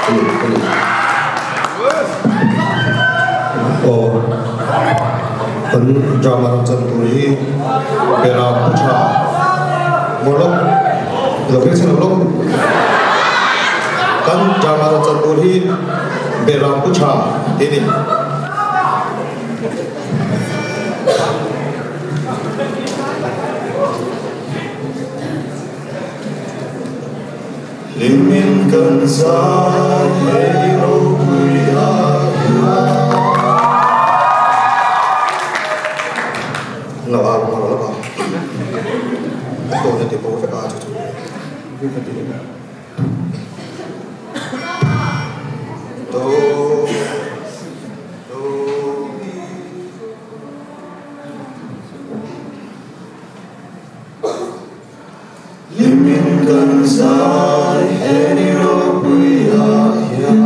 Aw, kan drama rawn chan tur hi Beram pu tha maw lawk lo vek chhan lo lawk kan drama rawn chan tur hi Beram pu tha tih a ni. Hlimin kan zai hei ropui a hian. Lo au mar lo a. A tawn a ti bo vek a chu chu. Do do mi. Hlimin kan zai he ni ropui ah hian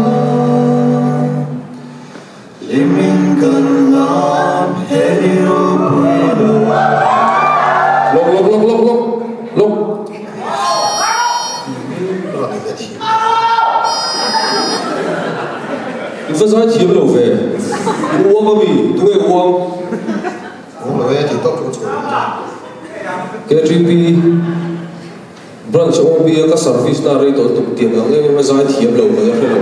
Hlimin kan lam he ni ropui lo Lawk lawk lawk lawk lawk lawk. I va zai thiam lo ve. I uang ami? Tunge uang? Uang lo e tih tawp chu ka chhuah leh a. KTP Branch OB a ka service na rei tawh tuk tiang ang em em a zai thiam lo ka la hre lo.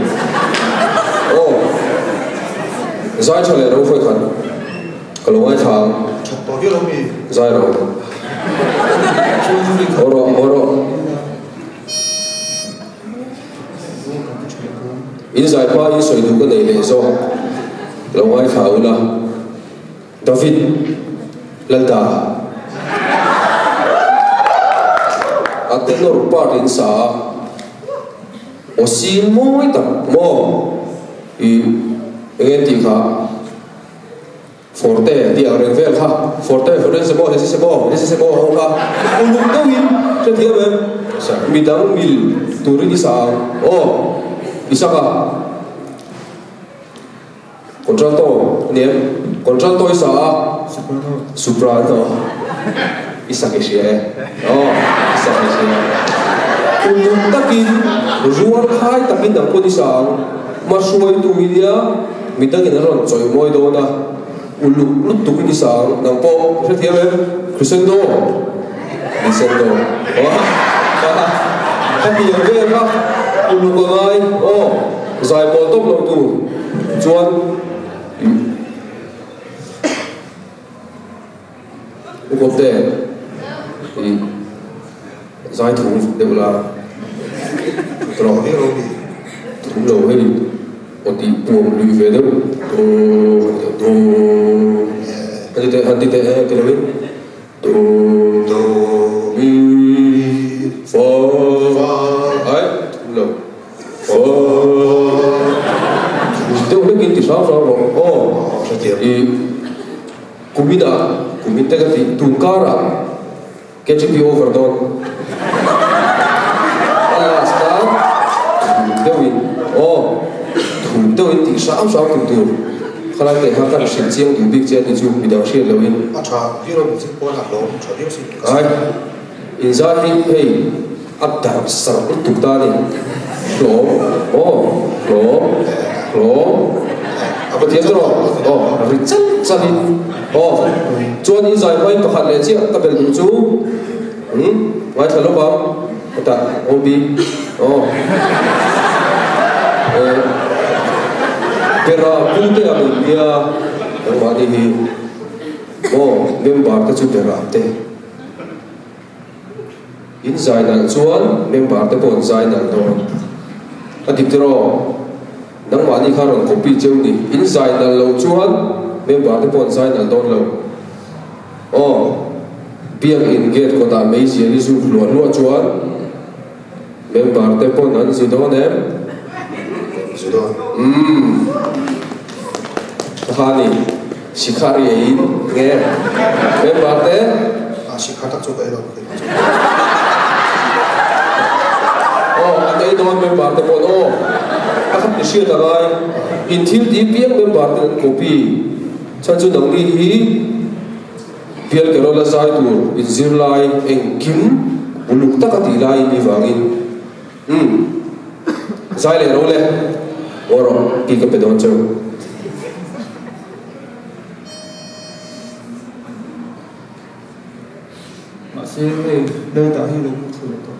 Aw zai tha leh ro hruai khan ka lo ngaithla ang. That tawh viau lo mi. Zai ro. Haw rawh haw rawh. In zai pa in sawi duh ka nei leh zawk lo ngaithla ula. David Lalda a tenor part in sa a, aw sin mawi tak maw i eng nge tih kha forte tih ang reng vel kha forte forte se maw hesi se maw hesi se maw ho kha uluk deuhin hrethiam em midang mil turin i sa ang aw i sak a. Contralto a ni em? Contralto i sa a? Soprano. Soprano. I sak i hria e. Aw, i sak i hria. Uluk takin, rual khai takin nang pawn i sa ang. Hmahruaitu i nia, midangin an rawn chawih mawi dawn a. Uluk lutukin i sa ang. Nang pawh i hrethiam em? Crescendo. Crescendo. Aw, ka ti ang vel kha. Uluk a ngai. Aw. Zai pawl tawp lo tur chuan U Kawpte i zai thum deuh la tawh thum lo hei aw tih puam lui ve deuh do han ti teh han ti teh ti lo in do do mi fa ai thum lo. Deuh hlek in ti hrang hrang rawh aw. I kumin ah kumin te ka ti tun kar ah KGP over dawn a last a thum deuh in aw thum deuh in ti hrang hrang tum tur khalai te kha kan hrilh chiang duh bik che a ni chu midang hriat lo in. A tha viau lo music pawn a hlawm tha viau sin. Ai inzai hi hei. A darh sarh lutuk ta a ni. Hlawm, aw, hlawm, hlawm. A Pathian chu rawh, aw, ri chal chalin, aw. Chuan in zai hmain pakhat leh chiah ka bel duh chu, umm, ngaithla lawk ang, hetah OB, aw. Eh, Bera pu te ang in bia, nangmahni hi, aw, member te chu Bera te. In zai nalh chuan member te pawh an zai nalh dawn. A dik tiraw? Nangmahni kha rawn copy cheu ni. In zai nalh loh chuan member te pawh an zai nalh dawn lo. Aw, biakin gate kawtah meizial i zuk hluah hluah chuan member te pawn an zi dawn em? Zi dawn. Umm. Kha ni, sikhar i eiin nge member te? A sikhar tak chu ka ei lo. Aw, an ei dawn member te pawn aw. A khat ni hriat a ngai. In thil tih piang member ten an copy. Chhan chu nangni hi Bial Carol a zai tur inzir lai engkim uluk taka tih lai in ni vangin. Umm. Zai leh ro le. Aw rawh, key ka pe dawn cheu. Mahse hei Lalta hi lo hmu thlu leh tawh.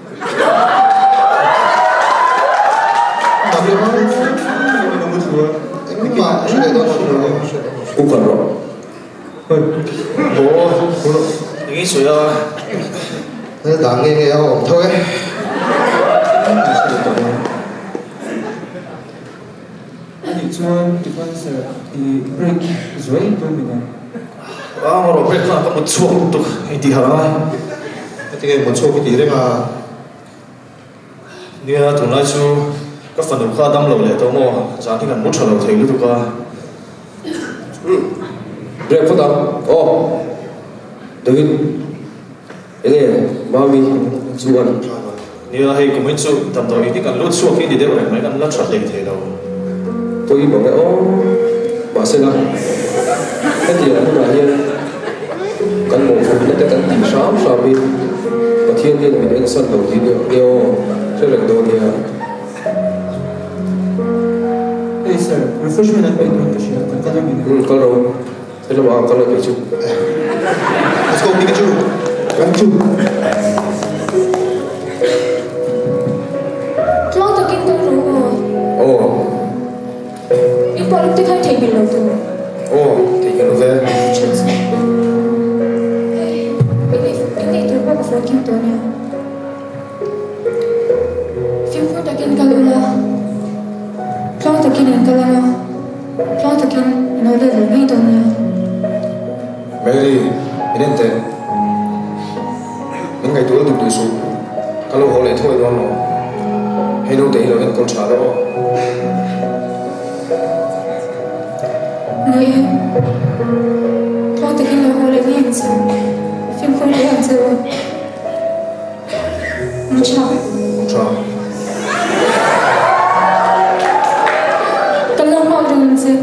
U kal rawh. Eng i sawi a? Lalta nge nge a awm tho e. Anih chuan tichuan sir i break zuai dawn ni maw? A maw rawh break kha ka mut chhuak lutuk hei tih harh angai. Heti nge mut chhuak i tih reng a? Nia tunlai chu ka fanu kha a dam lo leh tawh maw zan hi kan mu tha lo thei lutuk a. Umm break phawt ang aw David. Enge Mami chuan? Nia, hei kumin chu damdawi hi kan lut chhuak hi ni deuh reng mai, kan la tha hlei thei lo. Pawi bang e aw, mahsela hetiang hunah hian kan mawhphurhna te kan tih hram hram hi Pathian hian min ensan lo tih nia aw, hre reng dawn nia. Hey sir, refreshment an peih dawn ka hria, kan kal em? Umm kal ro. Hello a kal kei chu. Let's go Pikachu. Pikachu. Tluang takin kal rawh aw. Aw. I pawh te kha theihnghilh lo tur. Aw, theihnghilh lo ve. Tha chu. Hei, in neih tur pawh ka phone kim tawh nia. Fimkhur takin kal ula, tluang takin in kal anga. Tluang takin i lo let leh ngei dawn nia. Mary, min en teh. Min ngaihtuah lutuk duh suh. Ka lo haw leh thuai dawn lo. Hei naute hi lo enkawl tha rawh aw. Ni e. Tluang takin lo haw leh ngei ang che. Fimkhur hle ang che u. Mu tha. Mu tha. Ka lo hmuak reng ang che.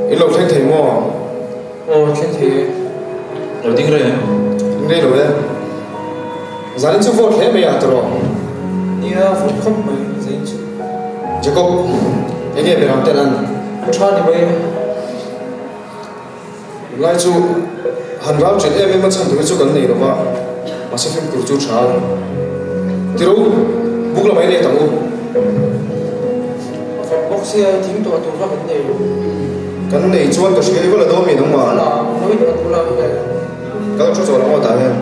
In lo thleng thei maw? Aw thleng thei e. Lo ding reng em? Ding rei lo e. Zanin chu vote hle mai a tawh rawh. Nia vote khawp mai zanin chu. Jacob, enge Beram ten an? Ka tha ni mai e. Tunlai chu han ral ṭhin em em a chhan tur hi chu kan nei lo va, mahse fimkhur chu tha a. Tiro, buk la mai let ang u. A fawk bawk sia, thing tuah tur kha kan nei lo. Kan nei chuan ka hria i va la dawn mi nangmah. A la, nawi tuah tur la ka nei. Ka lo thu chawl ang aw tah hian.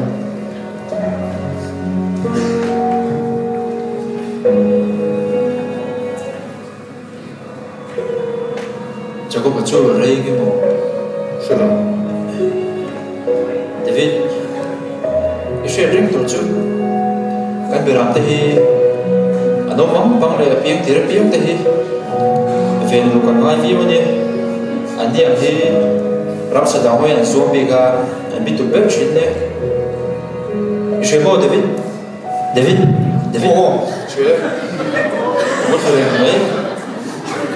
Jacob-a chu rei nge maw? Hre lo. David, i hriat reng tur chu kan beram te hi a naupang pang leh a piang tir apiang te hi ven luk an ngai viau a nia. An ni ang hi ramsa dang hawiin an zuam bik a, an bituk ber thin nia. I hria maw David? David David Aw hria e. Ka hmu reng mai.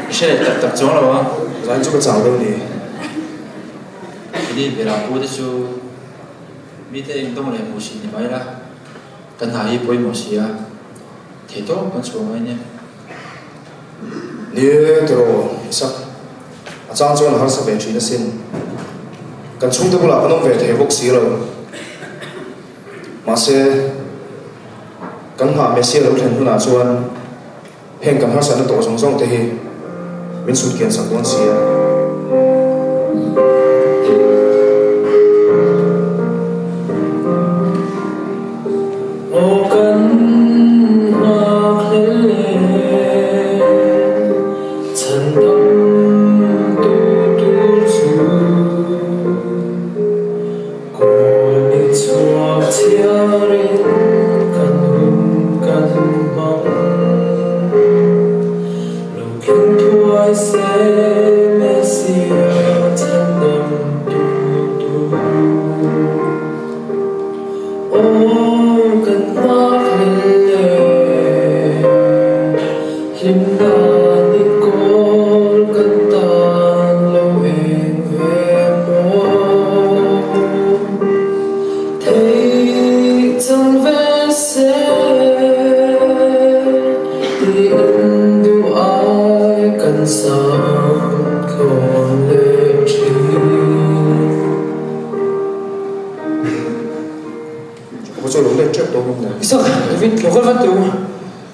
I hre leh tak tak chuang lo a. Zan chu ka chau deuh ni. Kini Bera pu te chu mite eng dawng leh hmuh hrin ni mai la. Ka hna hi pawimawh si a, thei tawp kan chhuah ngai nia. Ni e tiraw Isak, a chang chuan a harsa ve thin asin. Kan chhungte bulah kan awm ve thei bawk si lo. Mahse, kan nghah Messia lo thlen hunah chuan heng kan harsatna tawh zawng zawng te hi min sut kian sak dawn si a. Aw kan nghak hlel e, chhan dam tu tur chu. Kawl ni chhuak chhiarin kan hun kan hmang. Lo khin thuai se Messiah. Hlimna ni kawl kan tan lo eng ve maw? Theih chang ve se tiin duh ai kan sang tlawn leh thin. Isak, David, lo kal vat teh u.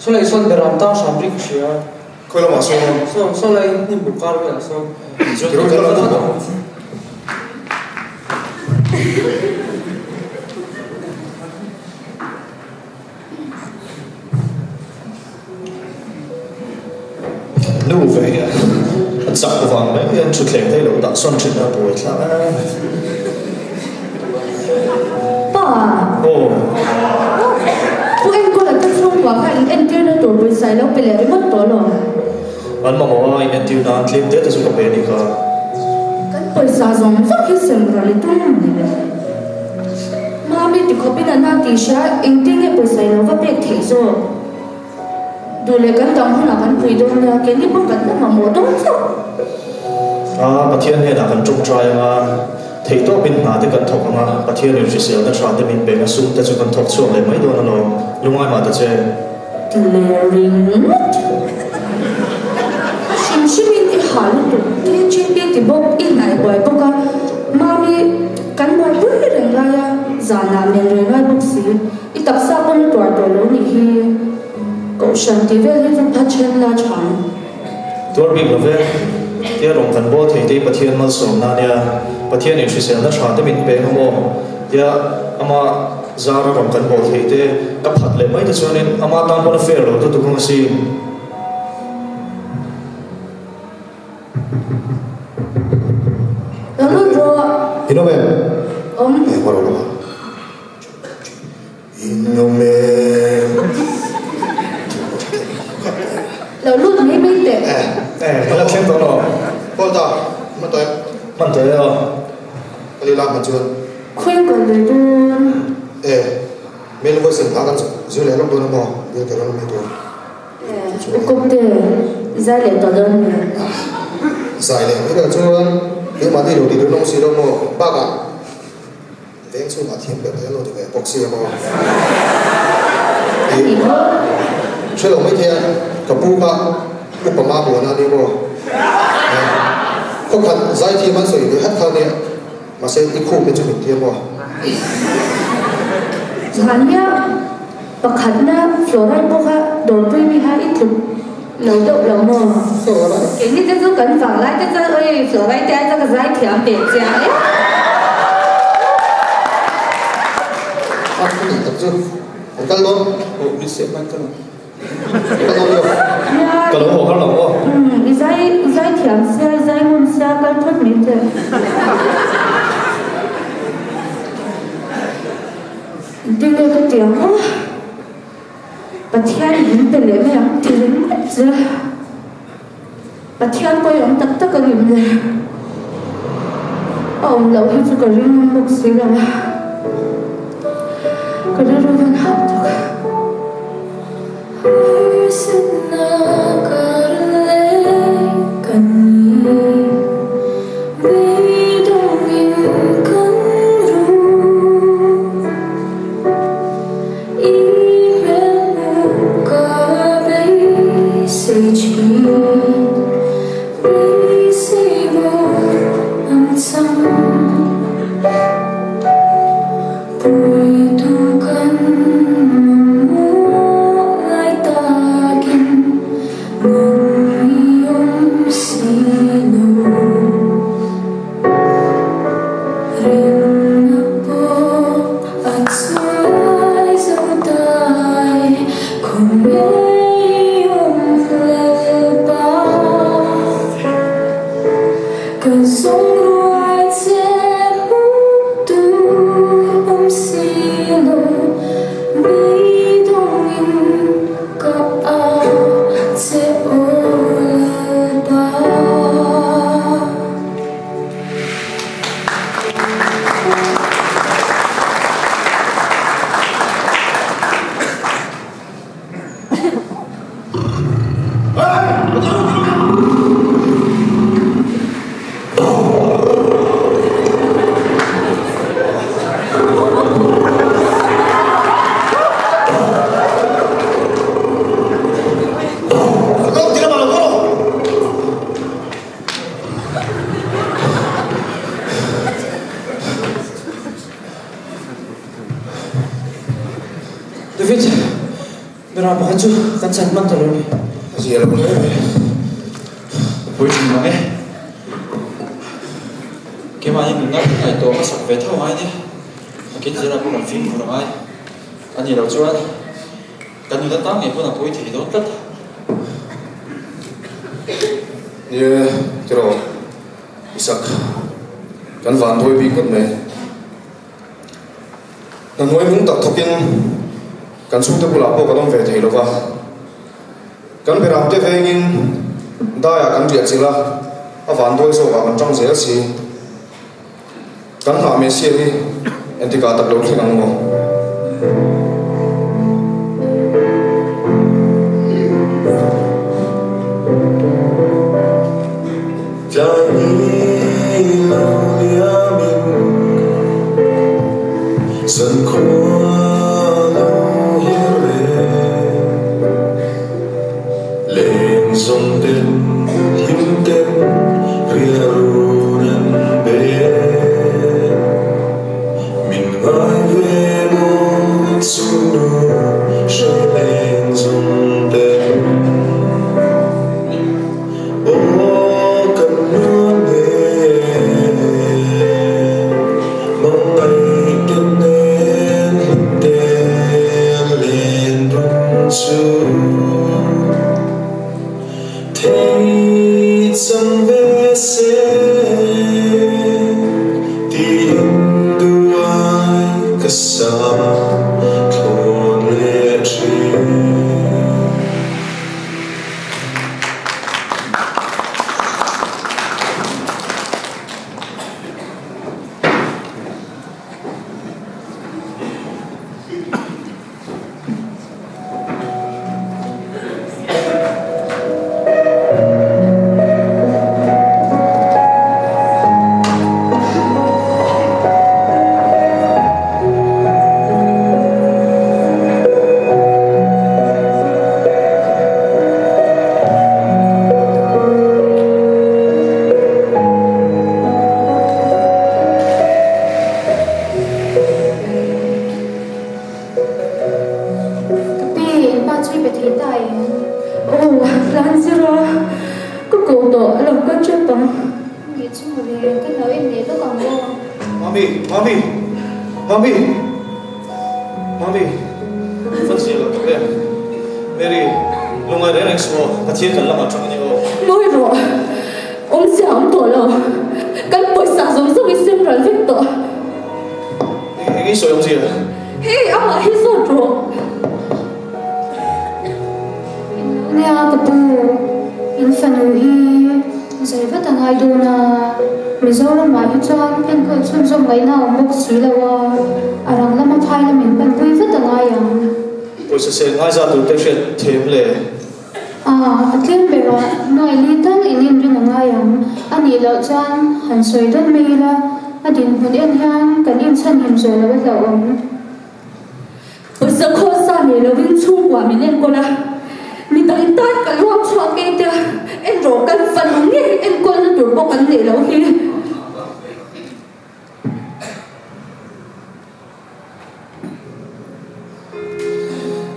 Saw lai sawn beram tang hram ri ka hria. Khawi lamah sawn awm? Saw, saw lai hnim buk kar velah sawn. Chuan lo kal vat ang. Nu ve hian a chak vang mai hian thutthleng te hi lo dah sawn thin a buai thlak a. Pa! Aw. Pu Enkawl a te chhungkua kha in entir na tur pawisa i lo pe leh ringawt tawh lo. An mamawh a in entir nan tlem te te chu ka pe a nih kha. Kan pawisa zawng zawng hi sem ral i tum ni le. Mami ti khawpin a na tih hria engtin nge pawisa i lo va pek theih zawk? Duh leh kan dang hunah kan pui dawn nia, keini pawh kan la mamawh dawn chauh. A, Pathian hnenah kan tawngtai ang a, theihtawpin hna te kan thawk ang a, Pathianin hriselna tha te min peng a, sum te chu kan thawk chhuak leh mai dawn alawm, lungai mah ta che. Leh ringawt. A hrim hrimin i ha lutuk, KGP ti bawk, i hnaih buai bawk a, Mami kan buaipui reng lai a, zanah men reng lai bawk si. I taksa pawn a tuar tawh lo nih hi. Kohhran tih vel hi chu pha then la chhang. Tuar bik lo ve. Tia rawng kan bawl thei te hi Pathian malsawmna a nia. Pathian in hriselna tha te min peng a maw? Tia ama zara rawng kan bawl thei te ka phat leh mai te chuanin ama tan pawn a fair lo lutuk ang asin. Lo lut rawh. In awm em? Awm. Eng rawh lo. In awm em? Lo lut mai mai teh. Eh. Eh, ka la thleng tawh lo. Paul ta, hman tawh em? Hman tawh e aw. Ka lila hman chuan. Khawi kal leh dawn? Eh, Mel voice in hla kan zir leh lawk dawn emaw, bial kher an mai tur. Eh, u Kawpte, i zai leh tawh dawn mi? Zai leh mai ber chuan keimahni lo tih tur nawng si lo maw? Bakah. Veng chhungah thiam ber te an lo ti ve bawk si a maw? Tih hre lo mai thei a, ka pu kha upa ma buan a ni maw? Khaw khat zai thiam an sawi ve hat kha nia, mahse i khum te chu min tia maw? Mahnia pakhatna fluoride pawh kha dawrpui mi kha i tluk lo deuh lo maw? Keini te chu kan vang lai te chuan oi fluoride te ai chuan ka zai thiam ve chiang e. A ka nih tak chu an kal dawn. Aw mi seh hman ka lo. Kal dawn lo. Ka lo haw har lo aw. I zai i zai thiam sia i zai ngun sia kal phawt mai teh. Engtin nge ka ti ang aw. Pathian min pe leh mai ang ti ringawt che. Pathian pawh i awm tak tak a rim le. A awm loh hi chu ka ring bawk si lo a. Ka rilru hian hah tak. Harsatna kar leh kan ni, beidawngin kan rum. I hmelhmuh ka beisei thin, beisei bawk ang chang. Puitu kan mamawh lai takin nang i awm si lo. Rinna pawh a chuai zo tai, khaw ngei awm le. David, Beram pakhat chu kan chan hman ta lo ni. A zia lo hle mai. A pawi thin mang e. Keimahni nunna kan ngaihtuah hmasak ve tho ngai nia. A kin zirah pawh kan fimkhur a ngai. A nih loh chuan kan nuna tang ngei pawn a pawi thei dawn tlat. Ni e, tiraw Isak, kan vanduai bik ngawt mai. Hna hnuai hnung tak thawkin kan chhungte bulah pawh kan awm ve thei lo va. Kan beramte vengin daiah kan riah chilh a, a vanduai zawkah kan tang zel si. Kan nghah Messiah hi engtikah tak lo thleng ang maw? Tlai ni lo liamin zankhua lo her e, Leng zawng ten hlim ten riah run an be, Min ngai ve maw chungnu hre leng zawng ten. Aw kan nuam e, mangaih te nen hlim te len run chu thei chang ve se tiin duai ka sa thlawn leh thin. Ka pi, in pa chu i pe thei ta em? Aw, tlan zir a, ka ko tawh a lo kal tep ang. Ni chu mawle, ka lo en leh lawk ang aw. Mami, Mami, Mami, Mami, fan zia lo tak em? Mary, lungngai reng reng suh aw, Pathian kan lamah tang a ni aw. Mawi rawh, awmzia awm tawh lo, kan pawisa zawng zawng i sem ral vek tawh. Eng i sawi awmzia? Hei, amah hi zawt rawh. Nia ka pu, in fanu hi zai vat a ngai dawn a, Mizoramah hi chuan enkawl chhunzawm ngaihna a awm bawk si lo a, a rang lama phai lamin panpui vat a ngai ang. Pawisa sel ngai zat tur te hriat them le. A, a tlem berah nuai li tal in inrin a ngai ang, a nih loh chuan han sawi dawn mai ila, a dinhmun en hian kan inchhanhim zawh loh a hlauhawm. Pawisa khawsa nei lovin chhungkua min enkawl a, mi dang tan ka luak chhuak e tia en rawh kan fanu ngei enkawlna tur pawh kan neih loh hi.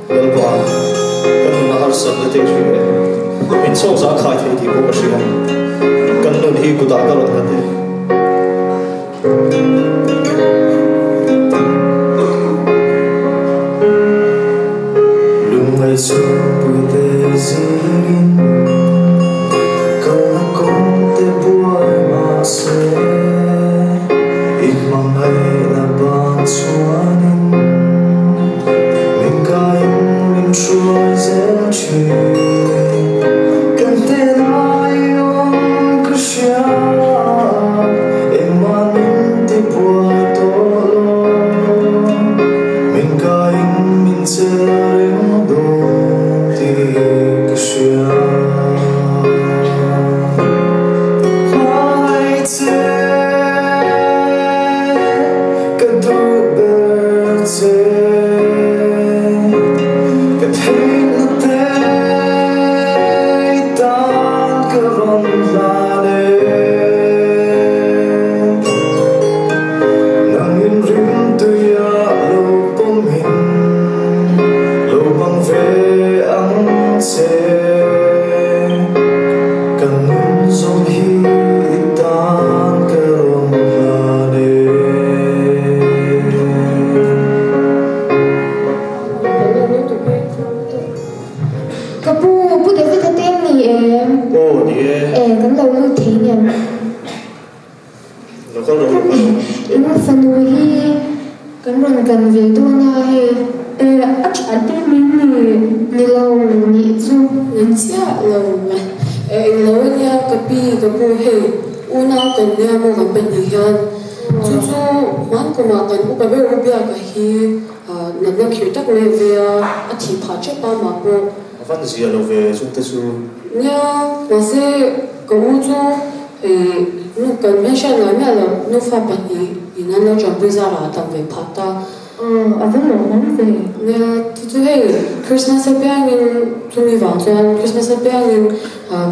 Lalpa, ka nuna harsatna te hria e, min chawk zah khai thei tih pawh ka hria, kan nun hi kutah ka rawn nghat e. Lungngaihchhuahpuite zingin kalna kawngte buai mahse i hmangaihna ban chuanin min kaiin min hruai zel thin. Kan hnenah i awm ka hria. Engmah min ti buai tawh lo, min kaiin min chel reng dawn tih ka hria. lo. Eng lo ania ka pi ka pu hei unau kan nia maw kan pahnih hian chu chu hman kumah kan upa ber u biaka hi natna khirh tak mai a ve a, a thih phah tep a mah pawh. A van zia lo ve chungte chu. Nia mahse ka u chu nu kan hmelhriat ngai miah lo nufa pahnih in an lo tanpui zarah a tam ve phah ta. Aw, a va lawmawm ve. Nia, chu chu hei Christmas apiangin chumi vang chuan Christmas apiangin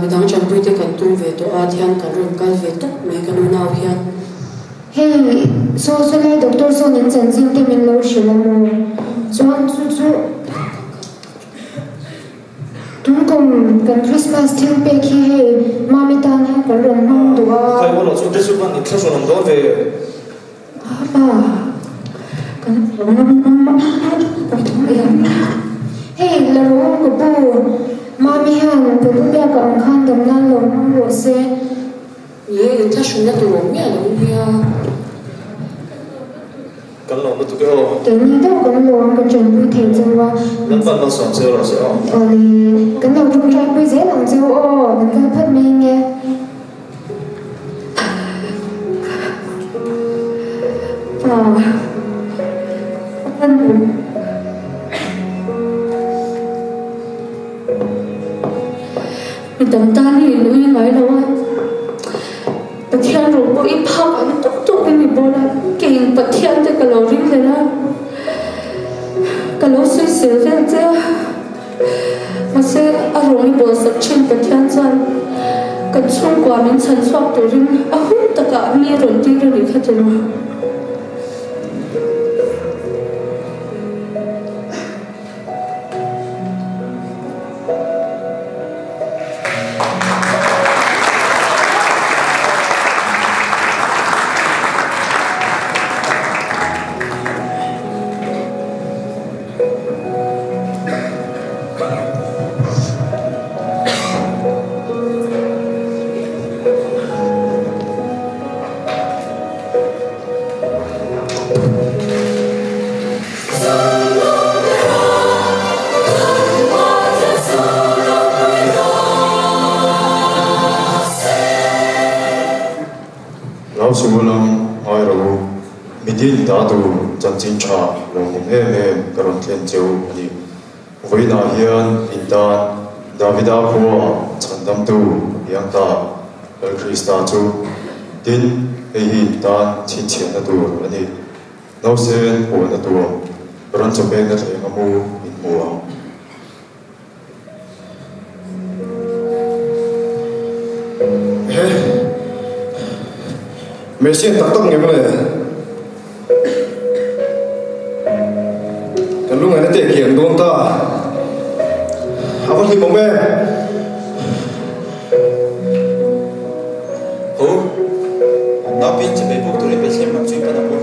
midang tanpui te kan tum ve tawh a, thian kan rawn kal ve tawp mai ka nu nau hian. Hei, saw saw lai doctor sawn in chanchin te min lo hrilh a maw? Chuan chu chu tun kum kan Christmas thil pek hi hei Mami tan hian kan rawn hmang duh a. Khai aw lo chu te chu van inthlahrun awm dawn ve. Hei la rawh ka pu, Mami hian ka pu biak ang khan dam nan lo hmang rawh se. Ni e, inthlahrunna tur awm miah lo nia. Kan lawm lutuk e aw. Keini deuh kan lawm kan tanpui thei cheu a. Lalpan malsawm cheu rawh se aw. Awle, kan lo tawngtaipui zel ang cheu aw, kan kal phawt mai nge. Mi dang tan hi in ui ngai lo a, Pathian rawh pawh i phak ang tawk tawk in i bawl a, kei Pathian te ka lo ring hlel a, ka lo sawisel vel che a. Mahse, a rawng i bawlsak thin Pathian chuan kan chhungkua min chhan chhuak turin a hun takah mi rawn tir a nih kha ti lo. Lau Sumulang ngai rawh u. Mitin ta tur chanchin tha lo awm em em ka rawn thlen cheu a ni. Vawiinah hian in tan Davida khua chhandamtu a piang ta, Lal Krista chu. Tin, hei hi in tan chhinchhiahna tur a ni. Nausen puahna tuam rawn chawpekna thleng a mu in hmu ang. He Messiah tak tak nge mawle? Kan lungaina te kiang dawn ta. A va hlim awm em? Ho, naupin chawhmeh buk turin Bethlehem lam chu i pan ang u.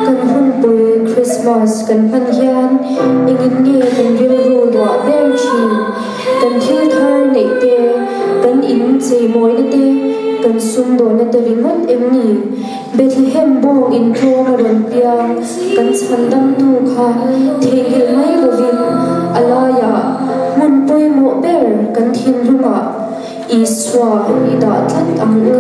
Kan hunpui Christmas kan hman hian engin nge kan rilru luah ber thin? Kan thil thar neih te, kan in cheimawina te, kan sumdawhna te ringawt em ni? Bethlehem bawng intlawm a rawn piang, kan chhandamtu kha theihnghilh mai lovin a laiah hmun pawimawh ber kan thinlungah Isua i dah tlat ang u.